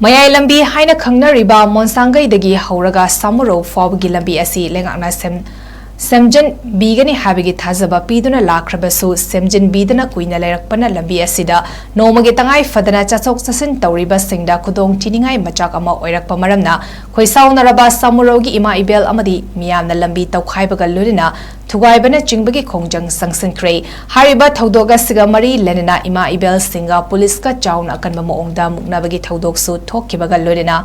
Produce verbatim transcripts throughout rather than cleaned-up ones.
ꯃꯌꯥꯏ ꯂꯝꯕꯤ ꯍꯥꯏꯅ ꯈꯪꯅꯔꯤꯕ ꯃꯣꯟꯁꯥꯡꯒꯩꯗꯒꯤ ꯍꯧꯔꯒ ꯁꯥꯃꯨꯔꯧ ꯐꯥꯎꯕꯒꯤ ꯂꯝꯕꯤ ꯑꯁꯤ ꯂꯩꯉꯥꯛꯅ ꯁꯦꯝ-, ꯁꯦꯝꯖꯤꯟꯕꯤꯒꯅꯤ ꯍꯥꯏꯕꯒꯤ ꯊꯥꯖꯕ ꯄꯤꯗꯨꯅ ꯂꯥꯛꯈ꯭ꯔꯕꯁꯨ, ꯁꯦꯝꯖꯤꯟꯕꯤꯗꯅ ꯀꯨꯏꯅ ꯂꯩꯔꯛꯄꯅ ꯂꯝꯕꯤ ꯑꯁꯤꯗ ꯅꯣꯡꯃꯒꯤ ꯇꯉꯥꯏ ꯐꯗꯅ ꯆꯠꯊꯣꯛ ꯆꯠꯁꯤꯟ ꯇꯧꯔꯤꯕꯁꯤꯡꯗ ꯈꯨꯗꯣꯡ ꯊꯤꯅꯤꯡꯉꯥꯏ ꯃꯆꯥꯛ ꯑꯃ ꯑꯣꯏꯔꯛꯄ ꯃꯔꯝꯅ, ꯈꯣꯏꯁꯥꯎꯅꯔꯕ ꯁꯥꯃꯨꯔꯧꯒꯤ ꯏꯃꯥ ꯏꯕꯦꯜ ꯑꯃꯗꯤ ꯃꯤꯌꯥꯝꯅ ꯂꯝꯕꯤ ꯇꯧꯈꯥꯏꯕꯒ ꯂꯣꯏꯅꯅ ꯊꯨꯒꯥꯏꯕꯅꯆꯤꯡꯕꯒꯤ ꯈꯣꯡꯖꯪ ꯆꯪꯁꯤꯟꯈ꯭ꯔꯦ꯫ ꯍꯥꯏꯔꯤꯕ ꯊꯧꯗꯣꯛ ꯑꯁꯤꯒ ꯃꯔꯤ ꯂꯩꯅꯅ ꯏꯃꯥ ꯏꯕꯦꯜꯁꯤꯡꯒ ꯄꯨꯂꯤꯁꯀ ꯆꯥꯎꯅ ꯑꯀꯟꯕ ꯃꯑꯣꯡꯗ ꯃꯨꯛꯅꯕꯒꯤ ꯊꯧꯗꯣꯛꯁꯨ ꯊꯣꯛꯈꯤꯕꯒ ꯂꯣꯏꯅꯅ,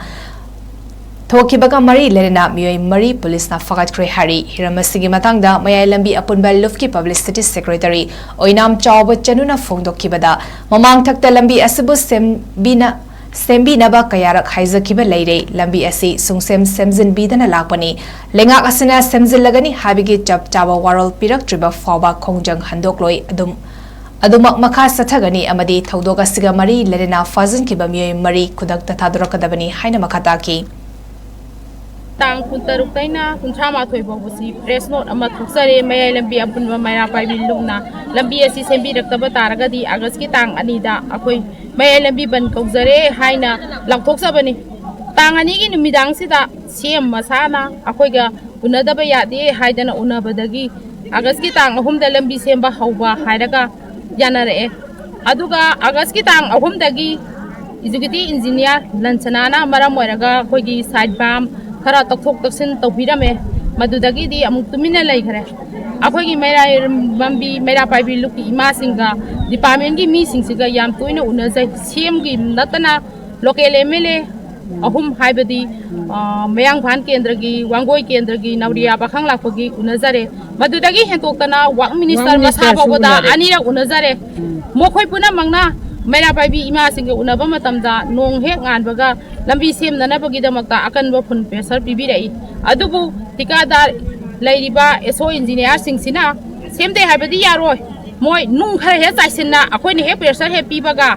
ꯊꯣꯛꯈꯤꯕꯒ ꯃꯔꯤ ꯂꯩꯅꯅ ꯃꯤꯑꯣꯏ ꯃꯔꯤ ꯄꯨꯂꯤꯁꯅ ꯐꯥꯒꯠꯈ꯭ꯔꯦ ꯍꯥꯏꯔꯤ꯫ ꯍꯤꯔꯝ ꯑꯁꯤꯒꯤ ꯃꯇꯥꯡꯗ ꯃꯌꯥꯏ ꯂꯝꯕꯤ ꯑꯄꯨꯟꯕ ꯂꯨꯞꯀꯤ ꯄꯕ꯭ꯂꯤꯁꯤꯇꯤ ꯁꯦꯀ꯭ꯔꯦꯇꯔꯤ ꯑꯣꯏꯅꯥꯝ ꯆꯥꯎꯕ ꯆꯅꯨꯅ ꯐꯣꯡꯗꯣꯛꯈꯤꯕꯗ, ꯃꯃꯥꯡꯊꯛꯇ ꯂꯝꯕꯤ ꯑꯁꯤꯕꯨ ꯁꯦꯝꯕꯤꯅ-, ꯁꯦꯝꯕꯤꯅꯕ ꯀꯌꯥꯔꯛ ꯍꯥꯏꯖꯈꯤꯕ ꯂꯩꯔꯦ꯫ ꯂꯝꯕꯤ ꯑꯁꯤ ꯁꯨꯡꯁꯦꯝ ꯁꯦꯝꯖꯤꯟꯕꯤꯗꯅ ꯂꯥꯛꯄꯅꯤ꯫ ꯂꯩꯉꯥꯛ ꯑꯁꯤꯅ ꯁꯦꯝꯖꯤꯜꯂꯒꯅꯤ ꯍꯥꯏꯕꯒꯤ ꯆꯞ ꯆꯥꯕ ꯋꯥꯔꯣꯜ ꯄꯤꯔꯛꯇ꯭ꯔꯤꯕ ꯐꯥꯎꯕ ꯈꯣꯡꯖꯪ ꯍꯟꯗꯣꯛꯂꯣꯏ꯫ ꯑꯗꯨꯝ, ꯑꯗꯨꯃꯛ ꯃꯈꯥ ꯆꯠꯊꯒꯅꯤ ꯑꯃꯗꯤ ꯊꯧꯗꯣꯛ ꯑꯁꯤꯒ ꯃꯔꯤ ꯂꯩꯅꯅ ꯐꯥꯖꯤꯟꯈꯤꯕ ꯃꯤꯑꯣꯏ ꯃꯔꯤ ꯈꯨꯗꯛꯇ ꯊꯥꯗꯣꯔꯛꯀꯗꯕꯅꯤ ꯍꯥꯏꯅ ꯃꯈꯥ ꯇꯥꯈꯤ꯫ ꯇꯥꯡ ꯀꯨꯟꯇꯔꯨꯛꯇꯩꯅ ꯀꯨꯟꯊ꯭ꯔꯥ ꯃꯥꯊꯣꯏ ꯐꯥꯎꯕꯁꯤ ꯄ꯭ꯔꯦꯁ ꯅꯣꯠ ꯑꯃ ꯊꯣꯛꯆꯔꯦ꯫ ꯃꯌꯥꯏ ꯂꯝꯕꯤ ꯑꯄꯨꯟꯕ ꯃꯩꯔꯥ ꯄꯥꯏꯕꯤ ꯂꯨꯞꯅ ꯂꯝꯕꯤ ꯑꯁꯤ ꯁꯦꯝꯕꯤꯔꯛꯇꯕ ꯇꯥꯔꯒꯗꯤ ꯑꯥꯒꯁꯀꯤ ꯇꯥꯡ ꯑꯅꯤꯗ ꯑꯩꯈꯣꯏ ꯃꯌꯥꯏ ꯂꯝꯕꯤ ꯕꯟ ꯀꯧꯖꯔꯦ ꯍꯥꯏꯅ ꯂꯥꯎꯊꯣꯛꯆꯕꯅꯤ꯫ ꯇꯥꯡ ꯑꯅꯤꯒꯤ ꯅꯨꯃꯤꯗꯥꯡꯁꯤꯗ ꯁꯤ ꯑꯦꯝ ꯃꯁꯥꯅ ꯑꯩꯈꯣꯏꯒ ꯎꯅꯗꯕ ꯌꯥꯗꯦ ꯍꯥꯏꯗꯅ ꯎꯅꯕꯗꯒꯤ ꯑꯥꯒꯁꯀꯤ ꯇꯥꯡ ꯑꯍꯨꯝꯗ ꯂꯝꯕꯤ ꯁꯦꯝꯕ ꯍꯧꯕ ꯍꯥꯏꯔꯒ ꯌꯥꯅꯔꯛꯑꯦ꯫ ꯑꯗꯨꯒ ꯑꯥꯒꯁꯀꯤ ꯇꯥꯡ ꯑꯍꯨꯝꯗꯒꯤ ꯑꯦꯛꯖꯤꯀ꯭ꯌꯨꯇꯤꯚ ꯏꯟꯖꯤꯅꯤꯌꯥꯔ ꯂꯟꯁꯅꯥꯅ ꯃꯔꯝ ꯑꯣꯏꯔꯒ ꯑꯩꯈꯣꯏꯒꯤ ꯁꯥꯏꯠ ꯕꯥꯝ ꯈꯔ ꯇꯧꯊꯣꯛ ꯇꯧꯁꯤꯟ ꯇꯧꯕꯤꯔꯝꯃꯦ꯫ ꯃꯗꯨꯗꯒꯤꯗꯤ ꯑꯃꯨꯛ ꯇꯨꯃꯤꯟꯅ ꯂꯩꯈ꯭ꯔꯦ꯫ ꯑꯩꯈꯣꯏꯒꯤ ꯃꯩꯔꯥ ꯂꯝꯕꯤ ꯃꯩꯔꯥ ꯄꯥꯏꯕꯤ ꯂꯨꯞꯀꯤ ꯏꯃꯥꯁꯤꯡꯒ ꯗꯤꯄꯥꯔꯠꯃꯦꯟꯒꯤ ꯃꯤꯁꯤꯡꯁꯤꯒ ꯌꯥꯝ ꯇꯣꯏꯅ ꯎꯅꯖꯩ꯫ ꯁꯤ ꯑꯦꯝꯒꯤ ꯅꯠꯇꯅ ꯂꯣꯀꯦꯜ ꯑꯦꯝ ꯑꯦꯜ ꯑꯦ ꯑꯍꯨꯝ ꯍꯥꯏꯕꯗꯤ, ꯑ, ꯃꯌꯥꯡꯐꯥꯟ ꯀꯦꯟꯗ꯭ꯔꯒꯤ, ꯋꯥꯡꯒꯣꯏ ꯀꯦꯟꯗ꯭ꯔꯒꯤ, ꯅꯥꯎꯔꯤꯌꯥ ꯄꯥꯈꯪ ꯂꯥꯛꯄꯒꯤ ꯎꯅꯖꯔꯦ꯫ ꯃꯗꯨꯗꯒꯤ ꯍꯦꯟꯗꯣꯛꯇꯅ ꯋꯥꯛ ꯃꯤꯅꯤꯁꯇꯔ ꯋꯥꯛ ꯃꯁꯥ ꯃꯤꯅꯤꯁꯇꯔꯁꯨ ꯐꯥꯎꯕꯗ ꯎꯅꯔꯦ꯫ ꯑꯅꯤꯔꯛ ꯎꯅꯖꯔꯦ꯫ ꯎꯝ꯫ ꯃꯈꯣꯏ ꯄꯨꯝꯅꯃꯛꯅ ꯃꯩꯔꯥ ꯄꯥꯏꯕꯤ ꯏꯃꯥꯁꯤꯡꯒ ꯎꯅꯕ ꯃꯇꯝꯗ ꯅꯣꯡ ꯍꯦꯛ ꯉꯥꯟꯕꯒ ꯂꯝꯕꯤ ꯁꯦꯝꯅꯅꯕꯒꯤꯗꯃꯛꯇ ꯑꯀꯟꯕ ꯐꯨꯜ ꯄ꯭ꯔꯦꯁꯔ ꯄꯤꯕꯤꯔꯛꯏ꯫ ꯑꯗꯨꯕꯨ ꯊꯤꯀꯥꯗꯥꯔ ꯂꯩꯔꯤꯕ ꯑꯦꯁ ꯑꯣ ꯏꯟꯖꯤꯅꯤꯌꯥꯔꯁꯤꯡꯁꯤꯅ ꯁꯦꯝꯗꯦ ꯍꯥꯏꯕꯗꯤ ꯌꯥꯔꯣꯏ, ꯃꯣꯏ ꯅꯨꯡ ꯈꯔ ꯍꯦꯛ ꯆꯥꯏꯁꯤꯟꯅ ꯑꯩꯈꯣꯏꯅ ꯍꯦꯛ ꯄ꯭ꯔꯦꯁꯔ ꯍꯦꯛ ꯄꯤꯕꯒ,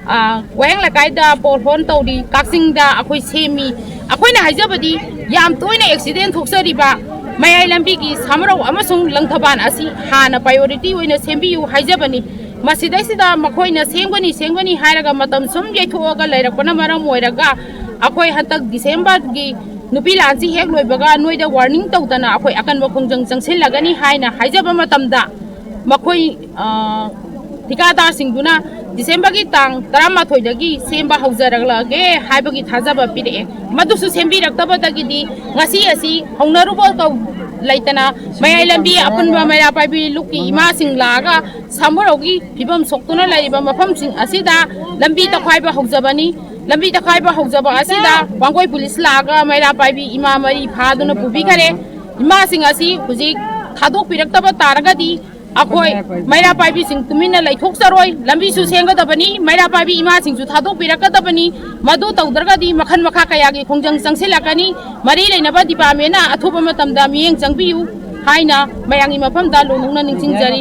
ꯑ, ꯋꯥꯍꯦꯡ ꯂꯩꯀꯥꯏꯗ ꯄꯣꯔ ꯍꯣꯟ ꯇꯧꯔꯤ, ꯀꯛꯆꯤꯡꯗ ꯑꯩꯈꯣꯏ ꯁꯦꯝꯃꯤ꯫ ꯑꯩꯈꯣꯏꯅ ꯍꯥꯏꯖꯕꯗꯤ ꯌꯥꯝ ꯇꯣꯏꯅ ꯑꯦꯛꯁꯤꯗꯦꯟ ꯊꯣꯛꯆꯔꯤꯕ ꯃꯌꯥꯏ ꯂꯝꯕꯤꯒꯤ ꯁꯥꯃꯔꯧ ꯑꯃꯁꯨꯡ ꯂꯪꯊꯕꯥꯜ ꯑꯁꯤ ꯍꯥꯟꯅ ꯄ꯭ꯔꯥꯏꯌꯣꯔꯤꯇꯤ ꯑꯣꯏꯅ ꯁꯦꯝꯕꯤꯌꯨ ꯍꯥꯏꯖꯕꯅꯤ꯫ ꯃꯁꯤꯗꯩꯁꯤꯗ ꯃꯈꯣꯏꯅ ꯁꯦꯝꯒꯅꯤ, ꯁꯦꯝꯒꯅꯤ ꯍꯥꯏꯔꯒ ꯃꯇꯝ ꯁꯨꯝ ꯌꯩꯊꯣꯛꯑꯒ ꯂꯩꯔꯛꯄꯅ ꯃꯔꯝ ꯑꯣꯏꯔꯒ ꯑꯩꯈꯣꯏ ꯍꯟꯗꯛ ꯗꯤꯁꯦꯝꯕꯔꯒꯤ ꯅꯨꯄꯤ ꯂꯥꯟꯁꯤ ꯍꯦꯛ ꯂꯣꯏꯕꯒ ꯅꯣꯏꯗ ꯋꯥꯔꯅꯤꯡ ꯇꯧꯗꯅ ꯑꯩꯈꯣꯏ ꯑꯀꯟꯕ ꯈꯣꯡꯖꯪ ꯆꯪꯁꯤꯜꯂꯒꯅꯤ ꯍꯥꯏꯅ ꯍꯥꯏꯖꯕ ꯃꯇꯝꯗ, ꯃꯈꯣꯏ, ꯑ, ꯊꯤꯀꯥꯗꯥꯔꯁꯤꯡꯗꯨꯅ ꯗꯤꯁꯦꯝꯕꯔꯒꯤ ꯇꯥꯡ ꯇꯔꯥꯃꯥꯊꯣꯏꯗꯒꯤ ꯁꯦꯝꯕ ꯍꯧꯖꯔꯛꯂꯒꯦ ꯍꯥꯏꯕꯒꯤ ꯊꯥꯖꯕ ꯄꯤꯔꯛꯑꯦ꯫ ꯃꯗꯨꯁꯨ ꯁꯦꯝꯕꯤꯔꯛꯇꯕꯗꯒꯤꯗꯤ ꯉꯁꯤ ꯑꯁꯤ ꯍꯧꯅꯔꯨꯕ ꯀꯧ-, ꯂꯩꯇꯅ ꯃꯌꯥꯏ ꯂꯝꯕꯤ ꯑꯄꯨꯟꯕ ꯃꯩꯔꯥ ꯄꯥꯏꯕꯤ ꯂꯨꯞꯀꯤ ꯏꯃꯥꯁꯤꯡ ꯂꯥꯛꯑꯒ ꯁꯥꯃꯨꯔꯧꯒꯤ ꯐꯤꯕꯝ ꯁꯣꯛꯇꯨꯅ ꯂꯩꯔꯤꯕ ꯃꯐꯝꯁꯤꯡ ꯑꯁꯤꯗ ꯂꯝꯕꯤ ꯇꯛꯈꯥꯏꯕ ꯍꯧꯖꯕꯅꯤ꯫ ꯂꯝꯕꯤ ꯇꯛꯈꯥꯏꯕ ꯍꯧꯖꯕ ꯑꯁꯤꯗ ꯋꯥꯡꯒꯣꯏ ꯄꯨꯂꯤꯁ ꯂꯥꯛꯑꯒ ꯃꯩꯔꯥ ꯄꯥꯏꯕꯤ ꯏꯃꯥ ꯃꯔꯤ ꯐꯥꯗꯨꯅ ꯄꯨꯕꯤꯈꯔꯦ꯫ ꯏꯃꯥꯁꯤꯡ ꯑꯁꯤ ꯍꯧꯖꯤꯛ ꯊꯥꯗꯣꯛꯄꯤꯔꯛꯇꯕ ꯇꯥꯔꯒꯗꯤ ꯑꯩꯈꯣꯏ ꯃꯩꯔꯥ ꯄꯥꯏꯕꯤꯁꯤꯡ ꯇꯨꯃꯤꯟꯅ ꯂꯩꯊꯣꯛꯆꯔꯣꯏ꯫ ꯂꯝꯕꯤꯁꯨ ꯁꯦꯝꯒꯗꯕꯅꯤ, ꯃꯩꯔꯥ ꯄꯥꯏꯕꯤ ꯏꯃꯥꯁꯤꯡꯁꯨ ꯊꯥꯗꯣꯛꯄꯤꯔꯛꯀꯗꯕꯅꯤ꯫ ꯃꯗꯨ ꯇꯧꯗ꯭ꯔꯒꯗꯤ ꯃꯈꯜ ꯃꯈꯥ ꯀꯌꯥꯒꯤ ꯈꯣꯡꯖꯪ ꯆꯪꯁꯤꯜꯂꯛꯀꯅꯤ꯫ ꯃꯔꯤ ꯂꯩꯅꯕ ꯗꯤꯄꯥꯔꯠꯃꯦꯟꯅ ꯑꯊꯨꯕ ꯃꯇꯝꯗ ꯃꯤꯠꯌꯦꯡ ꯆꯪꯕꯤꯌꯨ ꯍꯥꯏꯅ ꯃꯌꯥꯝꯒꯤ ꯃꯐꯝꯗ ꯂꯨꯅ ꯅꯤꯡꯁꯤꯡꯖꯔꯤ꯫